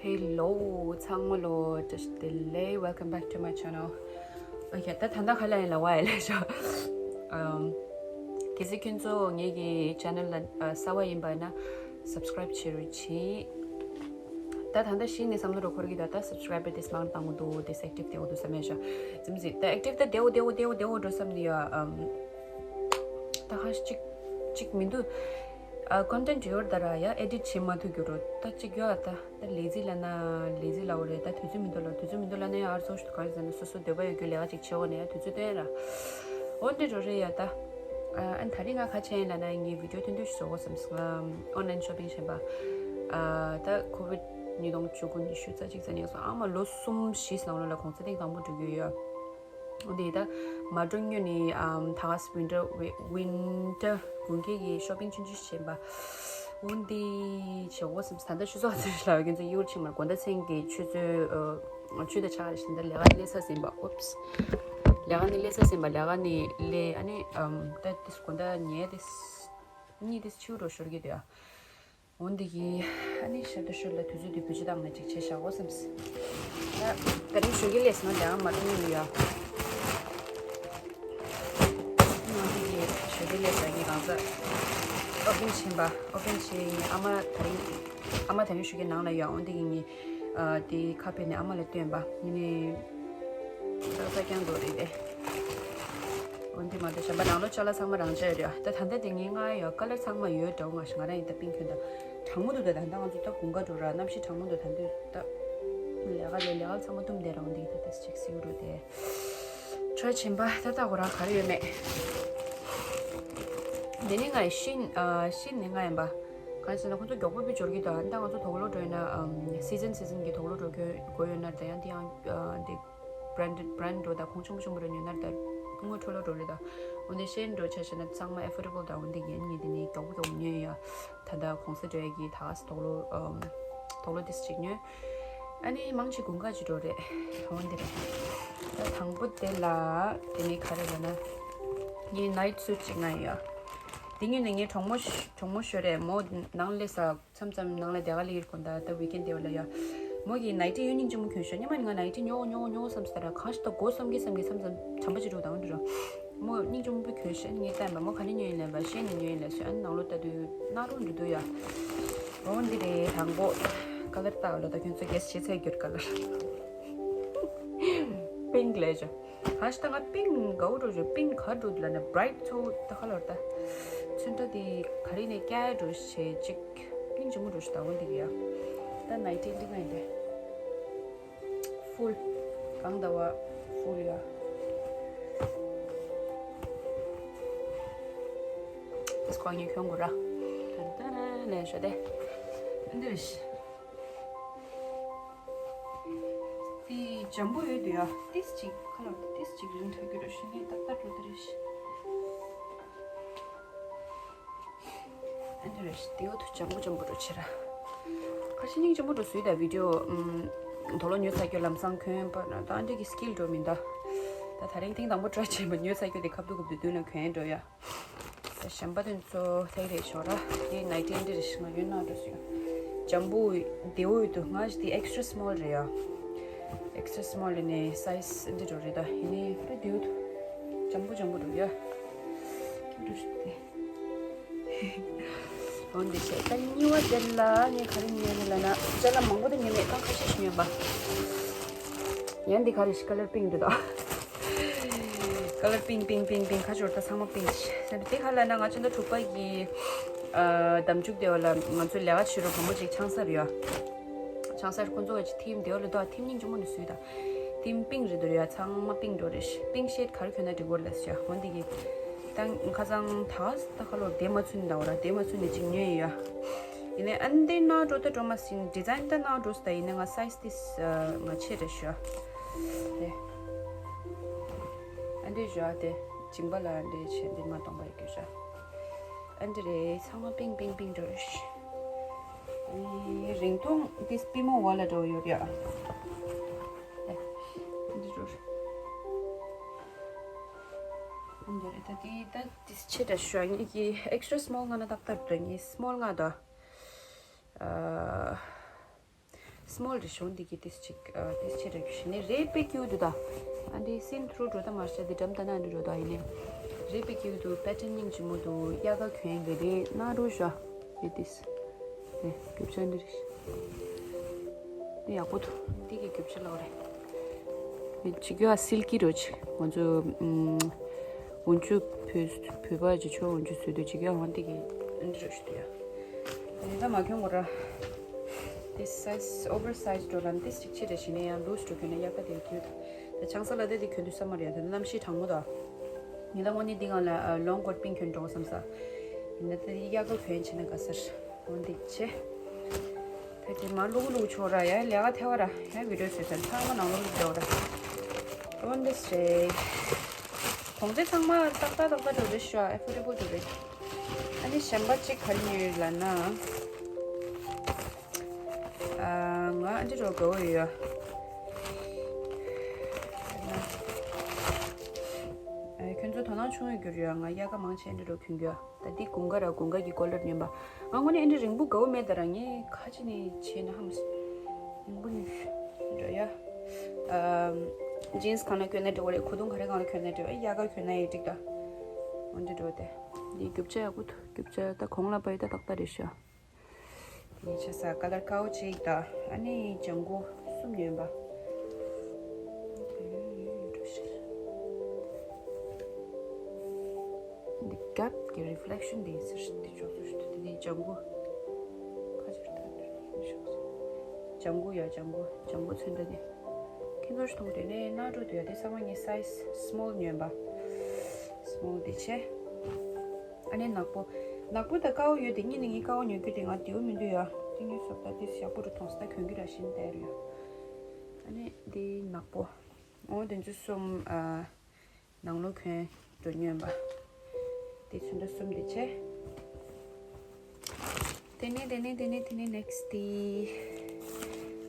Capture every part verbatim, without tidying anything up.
Hello ཚང་མ་ལོ། བཀྲ་ཤིས་བདེ་ལེགས། Welcome back to my channel. Okay, ད་ད་ལྟ་ག་ལ་ཡིན་ལ་བ་ཡ་ལ་ཤོ། ཨམ། གལ་སྲིད་ཁྱོད་ཚོ་ངེད་ཀྱི་channel ལ་ཨ་གསར་བ་ཡིན་པ་ན་subscribe བྱེད་རོགས་བྱེད། ད་ད་ལྟ་གཞི་ནས་བསམ་བློ་རོ་འཁོར་གྱི་ད་ལྟ་subscriber དེ་མང་བཏང་གི་འདུག་དེ་active དེ་འོ་འདུག་བསམ་ཡ་ཤོ། ཙམ་ཟིག་ད་active ད་དེ་འོ་དེ་འོ་དེ་འོ་དེ་འོ་འགྲོ་བསམ་ནི་ཡ། ཨམ། ད་ཁ་ཤས་གཅིག་གཅིག་མི་འདུག་ཨ་content ཡོད་ད་ར་ཡ་edit བྱེད་མ་ཐུབ་རྒྱུ་རོ། ད་གཅིག་ཡོད་ཨ་ད། ད་lazy ལ་ན་lazy ལ་འོ་རེད། ད་དུས་ཚོད་མི་འདུག་ལ་དུས་ཚོད་མི་འདུག་ལ་ན་ཡང་ཨར་ཚོགས་ཤུ་གང་ཟེར་ན་སོ་སོ་འདོད་པ་ཡོད་རྒྱུ་ལས་ཀ་ཅིག་བྱེད་འོ་ནས་ཡང་དུས་ཚོད་སྟོན་ར། འོ་འདི་འགྲོ་རེད་ཡ་ད། ཨ་ད་རིང་ང་ག་བྱས་ཡིན་ལ་ན་ངའི་video ཐུང་ཐུང་ཞིག་བཟོ་དགོས་བསམ་སོང་ང་། online shopping བྱས་པ། ཨ་ད་COVID ཉིས་སྟོང་བཅུ་དགུ་ཉི་ཤུ་རྩ་གཅིག་རྩ་གཉིས་སོང་ཨ་མ་ལོ་གསུམ་བཞི་ནང་ལོགས་ལ་གོང་ཚད་ཐེངས་དང་པོ་འགྲོ་རྒྱུ་ཡོད། འོན་ཏེ་ད་མ་འགྲོ་སྔོན་ནས་ཨམ་ད་ག་winter winter དགུན་ཁའི་གི་shopping ཆུང་ཆུང་བྱེད་པ། འོན་ཏེ་བྱེད་འོ་སེམས་ད་ལྟ་ཆུ་ཚོད་ཚོད་ལ་ཡོད་ཀྱི་ཚེ་ཡུལ་ཕྱི་མར་དགོང་དག་མཚན་གྱི་ཆུ་ཚོད་ཨ་ཆུ་ཚོད་ཆག་རེ་བཞིན་ད་ལས་ཀ་ལས་ས་ཟིན་པ། Oops། ལས་ཀ་ནི་ལས་ས་ཟིན་པ་ལས་ཀ་ནི་ལས་ཨ་ནི་ཨམ་ད་དེ་དགོང་དག་ཉལ་དེ་གཉིད་དེ་ཆུ་རུ་ཤོར་གྱི་འདུག་ཨ། འོན་ཏེ་གི་ཨ་ནི་ཤར་དུ་ཤོར་ལ་དུས་ཚོད་དུ་བུ་ཅི་བཏང་ནས་ཅིག་བྱེད་བཞག་འོ་སེམས། ད་ད་རིང་ཞོགས་ཀས་ལས་སོང་ལས་ཨ་མ་ཏུ་ཡོད་ཡ། འོན་ཏེ་གི་ཞོགས་ཀས་ལས་སོང་ངས་གང་ཟག་ཨོ་ཕེན་ཕྱིན་པ་ཨོ་ཕེན་ཕྱིན་ངའི་ཨ་མ་ད་རིང་ཨ་མ་ད་རིང་ཞོགས་ཀས་ནང་ལ་ཡོད། འོན་ཏེ་གི་ངའི་ཨ་དེ་ཁ་ཕེ་ནས་ཨ་མ་ལ་སྟོན་པ་ངས་ནས་ཏག་ཏག་རྐྱང་འགྲོ་རེད་དེ། འོན་ཏེ་མ་ཏུ་གཞན་པ་ནང་ལོ་ཅ་ལག་ཚང་མ་རང་ཅག་ཡོད་རེད་ཨ། ད་ད་ལྟ་དེ་ངའི་ང་ཡོད་ཀ་ལར་ཚང་མ་ཡོད་འདྲ་བོ་ང་ཞིག་ང་རང་ཡིན་ད་པིང་ཁྱོད་ད་གྲང་མོ་འདུག་ད་ད་ལྟ་ང་ཚོ་ད་དགུན་ཁ་འགྲོ་ར་གནམ་གཤིས་གྲང་མོ་འདུག་ད་འདུག་ད་ལས་ཀ་ལས་ལས་ཀ་ཚང་མ་བཏུམ་བསྡད་རང་འདུག་ད་ད་ཅིག་སིའུ་རུ་དེ་ཁྲོད་ཕྱིན་པ་ད་ད་གོ་ར་ག་རེ་ཡོད་མེད། དེ་ནི་ང་ཡི་ཤིན་ཨ་ཤིན་ནི་ང་ཡིན་པ། གང་ཟེར་ན་ཁོ་ཚོ་མགྱོགས་པོ་པི་འབྱོར་གྱི་འདུག་ཨ་ནི་ད་ང་ཚོ་དོག་ལོ་འགྲོ་ཡིན་ན་ཨམ་season season གི་དོག་ལོ་འགྲོ་དགོས་དགོས་ཡོད་ན་ད་ཡང་དེ་ཡང་ཨ་འདི་branded brand འགྲོ་ད་ཁོང་ཆུང་པོ་ཆུང་པོ་རེ་ཉོས་ན་ད་དངུལ་འཕྲོ་ལོ་འགྲོ་རེད་ད། འོན་ཏེ་ཤེན་འགྲོ་ཆ་བྱས་ན་ཚང་མ་affordable ད་འོན་ཏེ་ཡན་ངེས་དེ་ནི་མགྱོགས་པོ་མགྱོགས་པོ་ཉོས་ཡ། ད་ད་གོང་ས་འགྲོ་ཡ་གི་ད་ག་ས་དོག་ལོ་ཨམ་དོག་ལོ་དེ་ཅིག་ཉོས། ཨ་ནི་མང་ཆེ་དགུན་ཁ་ཅིག་འགྲོ་རེད། འོན་ཏེ་རེད། ད་དང་པོ་དེ་ལ་དེ་ནི་ག་རེ་ལབ་ན་ངའི་night suit ཅིག་ང་ཡ། དེ་ཉིན་ནས་ངའི་གྲོགས་མོ་གྲོགས་མོ་ཞོ་རེད་མོ་ནང་ལས་ས། མཚམས་མཚམས་ནང་ལ་དེ་ག་ལ་ཡིར་གོན་ད་ད་weekend དེ་བ་ལ་ཡ། མོ་གི་nighty ཡོད་སྙིང་རྗེ་མོ་གྱོན་ཤོག་སྙེ་མ་ནི་ང་nighty ཉོ་ཉོ་ཉོ་བསམ་སྟ་ར་གང་ཞིག་ད་གོ་བསམ་གི་བསམ་གི་མཚམས་མཚམས་བྱམས་པ་ཅི་འགྲོ་དང་འགྲོ། མོ་སྙིང་རྗེ་མོ་བུ་གྱོན་ཤོག་ངས་བསྟན་པ་མོ་ག་ནས་ཉོ་ཡིན་ལབ་པ་ཤེས་ནས་ཉོ་ཡིན་ལབ་སོ་ཨ་ནི་ནང་ལོ་ད་དུས་ན་རུ་འགྲོ་འདུག་ཡ། འོ་འདི་རེད་དང་པོ། ཀ་ལར་ལྟ་བ་ལ་ད་ཁྱོད་ཚོ་གེས་བྱེད་ཚད་གྱུར་ཀ་ལར། pink ལས་ཅོ། ཧ་ཤི་ད་ང་པིང་གའུ་འགྲོ་རེད། པིང་ག་འགྲོ་ལ་ན་bright ཚོ་ད་ཁ་ལོར་ད། ཚོན་ཁྲ་དེ་ག་རེ་ནས་སྐྱ་འགྲོ་ཞེས་ཅིག་སྙིང་རྗེ་མོ་འགྲོ་ཞིག་ད་འོ་འདི་གི་ཡ། ད་nighty འདི་ང་ཡིན་ཏེ། full གང་ད་བ་full ཡ། ཨེས་ཁོང་ངས་ཁྱོད་ངུ་ར། ད་ད་ལན་ཤོ་དེ། འདི་རེད། དེ་འཇམ་པོ་ཡོད་དུ་ཡ། ཏིས་ཅིག་ཁ་ལ་ཏིས་ཅིག་རིང་ཐག་གི་རོ་ཤི་ནི་ཏག་ཏག་འགྲོ་དེ་རེད་ཤི། ཨ་འདི་རེད་ཤི་དེའོ་དུ་འཇམ་པོ་འཇམ་པོ་འགྲོ་ཆེ་ར། ཁ་ཤི་སྙིང་འཇམ་པོ་འགྲོ་སུས་ད་བི་ཌིའོ་ཨམ་དོ་ལོ་ཉོས་ཚ་རྒྱུ་ལམ་སང་གོན་པ་ན་ད་ཨ་འདི་གི་སྐིལ་འགྲོ་མིན་ད། ད་ད་རིང་ཐེངས་དང་པོ་ཊ་རའི་བྱས་པ་ཉོས་ཚ་རྒྱུ་དེ་ཁབ་ཏུ་ཁབ་ཏུ་དུས་ན་གོན་འགྲོ་ཡ། ད་གཞན་པ་དེ་ཚོ་ལྷག་རེད་ཤོག་ར། དེ་nighty འདི་རེད་ཤི་ང་ཡོད་ན་འགྲོ་སུ་ཡོད། འཇམ་པོ་དེའོ་ཡོད་དུ་ང་ཞི་དེ་extra small རེད་ཡ། extra small ནས་size འདི་འགྲོ་རེད་ད་ཡིན་ནི་ད་དེའོ་དུ་འཇམ་པོ་འཇམ་པོ་འགྲོ་ཡ། ཁྱོད་འགྲོ་ཤི་དེ། འོ་འདི་བྱས་ད་གཉིས་པ་དེ་ལ་ངས་ག་རེ་ཉོས་ནི་ལ་ན་ཅ་ལག་མང་པོ་དེ་ཉོས་མེད་ད་ཁ་ཤས་ཤིག་ཉོས་པ། ཡང་འདི་ག་རེ་ཤི་ཀ་ལར་པིང་འདི་ད། ཀ་ལར་པིང་པིང་པིང་པིང་ཁ་ཞོར་ད་ཚང་མ་པིང་ཞེས་དེ་ག་ལ་ན་ང་ཚོ་འདི་དྲུག་པ་གི་ཨ་ཟླ་མཇུག་དེ་བ་ལ་ང་ཚོ་ལས་ཀ་བྱེད་རོགས་བུ་མོ་ཅིག་ཆང་ས་རེད་ཡ། ཆང་ས་རེད་ཁོང་ཚོ་ག་ཅིག་ཐིམ་དེ་བ་ལ་ད་ཐིམ་སྙིང་རྗེ་མོ་ནི་སུས་ད། ཐིམ་པིང་རེད་འདུག་རེད་ཡ། ཚང་མ་པིང་འགྲོ་རེད་ཤི་པིང་ཤེད་ག་རེ་གྱོན་ན་འགྲིག་གོ་ལ་ཤི་ཡ་འོ་འདི་གི། ད་ཁ་སང་ད་ད་ཁ་ལོར་དེ་མ་ཚུན་ད་བ་ར་དེ་མ་ཚུན་ནི་ཅིག་ཉོས་ཡ། ཡིན་ནའི་ཨ་འདི་ན་འགྲོ་ད་འགྲོ་མ་སྲིད་ཌི་ཛའིན་ད་ན་འགྲོ་སྟ་ཡིན་ནའི་ང་size this ང་ཆེ་རེད་ཤོ། དེ་ཨ་འདི་ཞོ་དེ་ཇིང་པ་ལ་ཨ་འདི་ཆེ་འདི་མ་གཏོང་པ་ཡི་གེ་ཤོ། ཨ་འདི་རེད་ཚང་མ་པིང་པིང་པིང་འགྲོ་རེད་ཤི། ཨི་རིང་ཐུང་this པི་མོ་བ་ལ་འགྲོ་ཡོད་ཡ། དེ་ཨ་འདི་འགྲོ་ཨ་འདི་རེད་ད་དེ་ད་this ཆེ་རེད་ཤོ་ངེད་ཀྱི་extra small ང་ན་ཏག་ཏག་འགྲོ་ངེད་small ང་ད། ཨ། སི་མོལ་རེད་ཤོང་འདི་གི་ཏིས་ཅིག་ཏིས་ཆེ་རེད་ཞེ་ནས་རེད་པེ་ཀྱུ་འདུག་ད། ཨ་འདི་སིན་ཐུ་རུ་འགྲོ་ད་མར་ཤ་འདི་འགྲམ་ད་ན་འདི་འགྲོ་ད་ཡིན་ནས། རེད་པེ་ཀྱུ་འདུག་པེ་ཊན་སྙིང་རྗེ་མོ་འདུག་དབྱར་ཁ་གྱོན་གི་རེད་ན་རུ་ཤ། རེད་ཏིས། རེད་རྒྱུ་ཆ་འདི་རེད། འདི་ཡག་པོ་འདུག་འདི་གི་རྒྱུ་ཆ་ལོག་རེད། འདི་ཅིག་ཡོད་ཨ་སིལ་ཀི་རོ་ཅིག་ང་ཚོ་ཨུམ། འོན་ཆུ་བོད་བོད་པ་ཅིག་ཆོ་འོན་ཆུ་བཟོས་དུས་ཅིག་ཡོད་ཨ་འདི་གི་འདི་རོ་ཞུ་དུ་ཡ། འདི་ད་མ་གྱོན་གོ་ར། འདི་སའི་ཛི་ཨོ་བར་སའི་ཛི་འགྲོ་ལ་འདི་ཅིག་ཆེ་རེ་ཞིག་ནས་ཡང་ལུས་འགྲོ་གྱོན་ན་ཡག་ག་དེ་གྱོད། ད་ཆང་ས་ལ་དེ་དེ་གྱོན་དུས་ས་མ་རེད་ཡ་ད་གནམ་གཤིས་གྲང་མོ་ད། ཉི་ལ་དངོས་གནས་འདི་གང་ལ་ལོང་ཀོ་ཊི་པིང་གྱོན་འགྲོ་བསམ་ས། ཡིན་ན་དེ་དབྱར་ཁ་གྱོན་བྱས་ན་དགའ་སར། འོ་འདི་ཆེ། ད་དེ་མ་ལུག་ལུག་ཆོག་ར་ཡ་ལས་ཀ་ཐེ་བ་ར་ཡ་བི་ཌིའོ་བྱེད་ས་ཚང་མ་ནང་ལོགས་ལུག་འགྲོ་ར། འོ་འདི་ཆེ། གོང་ཚད་ཚང་མ་ཏག་ཏག་ཏག་ཏག་འགྲོ་རེད་ཤོ་ཨེ་ཕོར་ཌེ་བལ་འགྲོ་རེད། ཨ་ནི་གཞན་པ་གཅིག་ག་རེ་ཉོས་ཡོད་ལབ་ན། ང་ཨ་འདི་རོ་དགའ་བོ་ཡོད། ཨ་ཁྱོད་ཚོ་དོ་སྣང་ཆུང་ཡོད་རྒྱུ་རེད་ང་དབྱར་ཁ་མང་ཆེ་འདི་རོ་གྱོན་རྒྱུ། ད་འདི་དགུན་ཁ་ར་དགུན་ཁ་གི་ཀོ་ལར་ཉན་པ། ང་དངོས་གནས་འདི་རིང་པོ་དགའ་བོ་མེད་ད་ར་ངས་ཁ་ཅིག་ནས་བྱས་ན་ཧམ། རིང་པོ་ནས་འགྲོ་ཡ། ཇིན་སི་གང་ལ་གྱོན་ན་འགྲོ་བ་རེད་གོས་ཐུང་ག་རེ་གང་ལ་གྱོན་ན་འགྲོ་ཡ་དབྱར་ཁ་གྱོན་ན་ཡི་འགྲིག་ད། འོ་འདི་འགྲོ་དེ། འདི་རྒྱུ་ཆ་ཡག་པོ་འདུག་རྒྱུ་ཆ་ད་གོང་ལ་པའི་ད་ཏག་ཏག་རེད་ཤག་དེ་ནས་ཆ་ས་ཀ་ལར་ཀའོ་གཅིག་དང་ཨ་ནི་ལྗང་གུ་གསུམ་ཉོས་པ། འདི་གབ་ཀྱི་རི་ཕི་ལེག་ཤན་དེ་ཟེར་དེ་ཅོག་ཙེ་ཞིག་འདུག་དེ་ནས་ལྗང་གུ་ཁ་ཕྱིར་ཐོན་ལྗང་གུ་ཡ་ལྗང་གུ་ལྗང་གུ་ཚོན་འདྲ་དེ་ཁྱེད་ཚོར་མཐོང་དེ་ནས་སྣ་དྲུག་དུ་ཡ་དེ་ཚང་མ་ངའི་སའི་ཛི་སི་མོལ་ཉོས་པ། སི་མོལ་དེ་ཆེ། ཨ་ནི་ནག་པོ། ནག་པོ་དང་དཀར་པོ་ཡོད་དེ་གཉིས་ནི་ངའི་དཀར་པོ་ཉོ་རྒྱུ་དེ་ང་དེའུ་མི་འདུག་ཡ། དེ་ངའི་སོབ་ད་དེ་ཞག་པོ་རུ་མཐོང་ས་ད་གྱོན་རྒྱུ་ར་ཤིན་ཏེ་རུ་ཡ། ཨ་ནི་དེ་ནག་པོ། འོ་དེ་ཚོ་གསུམ་ཨ། ནང་ལོ་གྱོན་འགྲོ་ཉོན་པ། དེ་ཚོ་འདྲ་གསུམ་དེ་ཆེ། དེ་ནས་དེ་ནས་དེ་ནས་དེ་ནས་ནེག་སི་ཊི་དེ།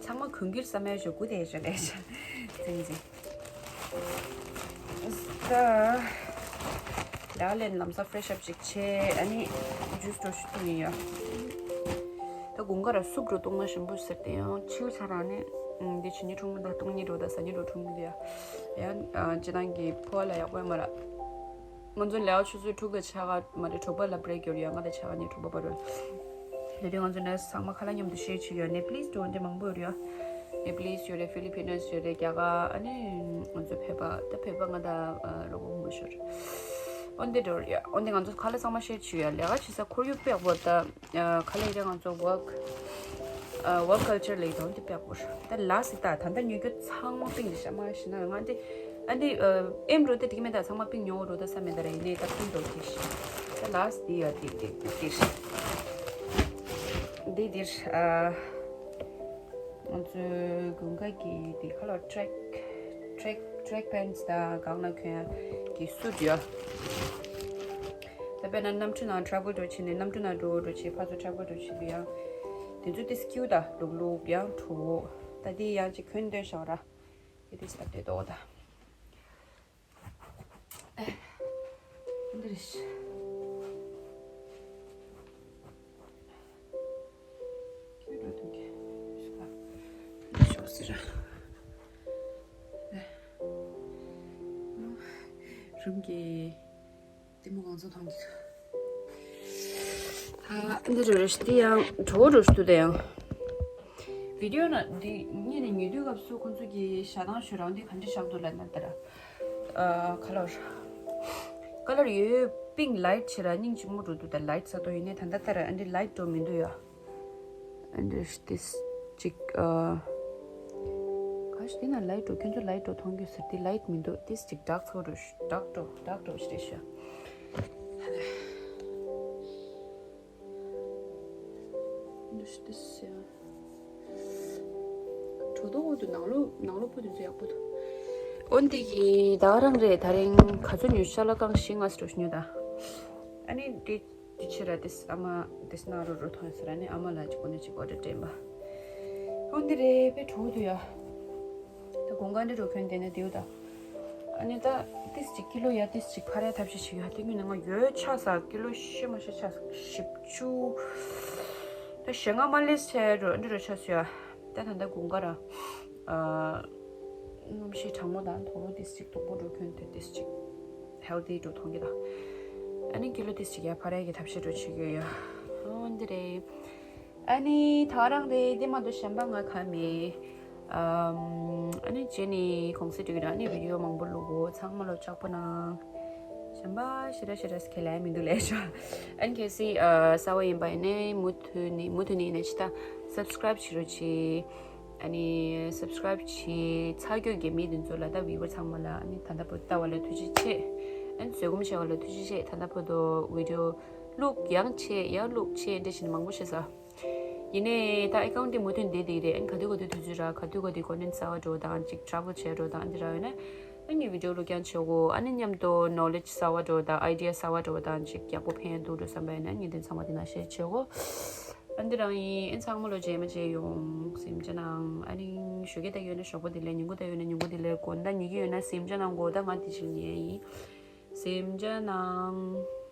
ཚང་མ་གྱོན་རྒྱུར་བསམ་ཡ་ཞོག་གུ་དེ་ཞོག་ལས་ཞོག་ཙིང་ཙིང་། ད། ལ་ལན་ལམ་སང་ཕེ་རེ་ཤི་ཨབ་ཅིག་བྱས་ཨ་ནི་ཇུས་འགྲོ་ཞུ་ཐུབ་ཡིན་ཡ། ད་དགུན་ཁ་ར་སུབ་འགྲོ་བཏུང་ན་ཞིམ་པོ་ཟེར་ཏེ་ཡང་ཕྱིའུ་ཆ་ར་ནི་འདི་ཕྱི་ཉིན་འཁྲུངས་མི་ད་བཏུང་ཉིན་འགྲོ་ད་ས་ཉིན་འགྲོ་འཁྲུངས་མི་འདི་ཡ། ཡང་སྤྱི་བཏང་གི་ཕོ་བ་ལ་ཡག་པོ་ཡ་མ་ར། ང་ཚོ་ལས་ཀ་ཆུ་ཚོད་དྲུག་ལ་ཆགས་ཀ་མ་རེད་དྲུག་པ་ལ་བྷི་རེག་ཡོད་རེད་ཡ། ང་དང་ཆགས་ཀ་ནས་དྲུག་པ་བར་རེད། དེ་དུས་ང་ཚོ་ནས་ཚང་མ་ཁ་ལག་མཉམ་དུ་ཤེར་བྱེད་ཡོད་ནེ་པི་ལིས་འགྲོ་འདི་མང་པོ་ཡོད་རེད་ཡ། ནེ་པི་ལིས་ཡོད་རེད། ཕི་ལི་པི་ནོས་ཡོད་རེད། རྒྱ་གར་ཨ་ནི་ང་ཚོ་བོད་པ་ད་བོད་པ་ང་དང་རོགས་པ་མང་པོ་ཤོར། འོན་ཏེ་འགྲོ་རེད་ཡ། འོན་ཏེ་ང་ཚོ་ཁ་ལག་ཚང་མ་ཤེར་བྱེད་ཡོད་ཡ། ལས་ཀ་བྱེད་ས་ཁོར་ཡུག་དཔེ་ཡག་པོ་ད། ཁ་ལག་རེད་ང་ཚོ་ཝོག་ཝོག་ཀལ་ཅར་ལེགས་དང་དེ་དཔེ་ཡག་པོ་རེད། ད་ལ་སི་ད་ད་ལྟ་ཉོ་རྒྱུ་ཚང་མ་པིང་རེད་ཤག་མ་ཤི་ན་ང་དེ་ཨ་འདི་ཨེམ་རོ་དེ་འགྲིག་མེད་ད། ཚང་མ་པིང་ཉོ་རོ་ད་ས་མེད་ད་ར་ཡིན་ནའི་ད་པིང་རོ་དེ་ཤི། ད་ལ་སི་དེ་ཡ་དེ་དེ་དེ་དེ་དེ་ཨ་ང་ཚོའི་དགུན་ཁ་གི་དེ་ཁ་ལོ་ཊྲེག་ཊྲེག་ཊྲེག་པེན་ཊི་དང་གང་ལ་གྱོན་ཡ་གི་སུ་ཊི་ཡ། ད་དཔེར་ན་གནམ་གྲུ་ནང་ཊྲ་ཝལ་འགྲོ་བྱེད་ནས་གནམ་གྲུ་ནང་འགྲོ་འགྲོ་བྱེད་ཕར་ཚུར་ཊྲ་ཝལ་འགྲོ་བྱེད་དུས་ཡང་། དེ་ཚོ་དེ་སི་ཀིའུ་ད་ལུག་ལུག་ཡང་གྲོ་བོ། ད་དེ་ཡང་ཅིག་གོན་འདོད་ཤོག་ར། དེ་དེ་སི་ཨབ་ཌེ་ཊི་འོ་ད། འདི་རེད། ཁྱོད་འགྲོ་ཐུབ་ཀྱི། ཤོག་ཟེར་ར། རུམ་གྱི། ལྟད་མོ་གང་ཚོད་མཐོང་གི། ད་འདི་རུ་རུ་ཞིག་འདི་ཡང་གྲོ་རུ་ཞིག་འདུག་དེ་ཡང་། བི་ཌིའོ་ན་འདི་གཉིས་ནས་ཉོ་དུས་སྐབས་སུ་ཁོང་ཚོ་གི་ཞལ་ཐང་ཞུ་རང་འདི་ག་འདྲ་བཞག་འདུག་ལབ་ན་ད་ར། ཨ་ཁ་ལར། ཁ་ལར་ཡོད་ཡོད་པིང་ལའིཊ་བྱེད་ར་སྙིང་རྗེ་མོ་འགྲོ་འདུག་ད་ལའིཊ་ས་ཏོ་ཡིན་ནའི་ད་ལྟ་ད་ར་ཨ་འདི་ལའིཊ་འགྲོ་མི་འདུག་ཡ། And there's this ཅིག་ཨ། ག་ཞིག་དེ་ན་ལའིཊ་འགྲོ་ཁྱོད་ཚོ་ལའིཊ་འགྲོ་མཐོང་རྒྱུ་ཟེར་དེ་ལའིཊ་མི་འདུག་དེ་ཅིག་ཌག་ཚོ་འགྲོ་ཤ་ཌག་འགྲོ་ཌག་འགྲོ་ཞིག་རེད་ཤ། There's this ཡ། གྲོ་ཐོག་འོག་ཏུ་ནང་ལོགས་ནང་ལོགས་པོ་དེ་ཚོ་ཡག་པོ་འདུག་འོན་ཏེ་གི་ད་རང་རེད་ད་རིང་ག་ཚོད་ཉོས་ཤ་ལ་ཀང་ཤིང་ཨ་སི་འགྲོ་ཤ་ཉོས་ད། ཨ་ནི་དེ། དེ་ཕྱིར་ར་དེས་ཨ་མ་དེས་ན་རོ་རོ་ཐོན་ཟེར་ར་ནི་ཨ་མ་ལ་ཅིག་གོ་ནས་ཅིག་ཨོ་ཌར་སྤྲད་པ། འོ་འདི་རེད་པས་གྲོགས་དུ་ཡ། ད་དགོང་ཁ་འདི་རོ་ཁྱོན་དེ་ནས་དེའུ་ད། ཨ་ནི་ད་དེས་ཅིག་ཀི་ལོ་ཡ་དེས་ཅིག་ཕར་ཡ་ཐབས་ཤེས་ཤིག་ཡ་དེ་ངུས་ནས་ང་ཡོད་ཆགས་ས་ཀི་ལོ་ཤེ་མ་ཤེ་ཆགས་བཞི་བཅུ། ད་ཞེ་ལྔ་མ་ལེས་ཆ་ཡ་རོ་འདི་རོ་ཆགས་སུ་ཡ། ད་ད་ལྟ་དགུན་ཁ་ར། ཨ། གནམ་གཤིས་གྲང་མོ་དང་དུག་ལོག་ཏིས་ཅིག་སྡུག་པོ་འགྲོ་ཁྱོན་དེ་ཏིས་ཅིག་ཧེལ་ཐི་འགྲོ་མཐོང་གི་ད། ཨ་ནི་ཀི་ལོ་ཏིས་ཅིག་ཡར་འཕར་ཡས་ཀྱི་ཐབས་ཤེས་འགྲོ་བྱེད་ཀྱི་ཡོད། ཨོ་འདི་རེད། ཨ་ནི་ད་རང་རེད། འདི་མ་གཏོགས་གཞན་པ་ང་ག་མེད། ཨམ། ཨ་ནི་རྗེས་ནས་གུང་སེང་སྒྲིག་གི་ར། ཨ་ནི་བི་ཌི་ཡོ་མང་པོ་བླུག་གོ། ཚང་མ་ལོ་ལྕགས་པོ་གནང་། གཞན་པ་ཞེ་དྲག་ཞེ་དྲག་ཁས་ལེན་མི་འདུག་ལས་ཤོག་ཨ་ནི་གལ་སྲིད་ཨ་གསར་པ་ཡིན་པ་ཡིན་ནའི་མུ་མཐུད་ནས་མུ་མཐུད་ནས་ཡིན་ནའི་ཅི་ད་སབ་སི་ཀ་རེབ་བྱེད་རོགས་གྱིས། ཨ་ནི་སབ་སི་ཀ་རེབ་བྱེད་ཚར་གྱོད་ཀྱི་མི་དེ་ཚོ་ལ་ད་བི་ཡུ་ཝར་ཚང་མ་ལ་ཨ་ནི་ད་ལྟ་བར་དུ་ལྟ་བ་ལ་ཐུགས་རྗེ་ཆེ། ཨ་ནི་བཟོད་སྒོམ་བྱས་པ་ལ་ཐུགས་རྗེ་ཆེ། ད་ལྟ་བར་དུ་བི་ཌི་ཡོ་བླུག་ཡང་བྱས་ཡང་བླུག་བྱས་འདྲ་བྱས་ནས་མང་པོ་བྱས་ས། ཡིན་ནའི་ད་ཨེ་ཀའུན་ཊི་དེ་མུ་མཐུད་བསྡད་བསྡད་ཀྱི་རེད། ཨ་ནི་ག་དུས་ག་དུས་དུས་ཚོད་རག་ག་དུས་ག་དུས་ཀོན་ཊེན་ཊི་གསར་པ་འགྲོ་དང་ཅིག་ཊ་རེ་ཝལ་བྱས་འགྲོ་དང་འདི་རག་ཡོད་ན། ཨ་ནི་བི་ཌི་ཡོ་བླུག་རྐྱང་བྱེད་དགོས། ཨ་ནི་མཉམ་དུ་ནོ་ལེཇ་གསར་པ་འགྲོ་དང་ཨའི་ཌི་ཡ་གསར་པ་འགྲོ་དང་ཅིག་ཡག་པོ་ཕན་འདུག་འགྲོ་བསམ་པ་ཡིན་ན་ངས་འདི་ཚང་མ་འདི་ན་ཤེར་བྱེད་དགོས། ཨ་འདི་རང་ཡིན། ཨ་ཚང་མ་ལོ་རྗེས་མ་མཇལ་ཡོང་། གཟིམ་འཇག་གནང་། ཨ་ནི་ཞོགས་ཀས་ལྟ་ཡོད་ན་ཞོགས་པ་བདེ་ལེགས། ཉིན་གུང་ལྟ་ཡོད་ན་ཉིན་གུང་བདེ་ལེགས། དགོང་དག་ཉལ་གྱི་ཡོད་ན་གཟིམ་འཇག་གནང་དགོས། ད་ང་འདི་ཕྱིར་ཉལ་ཡིན། གཟིམ་འཇག་གནང་།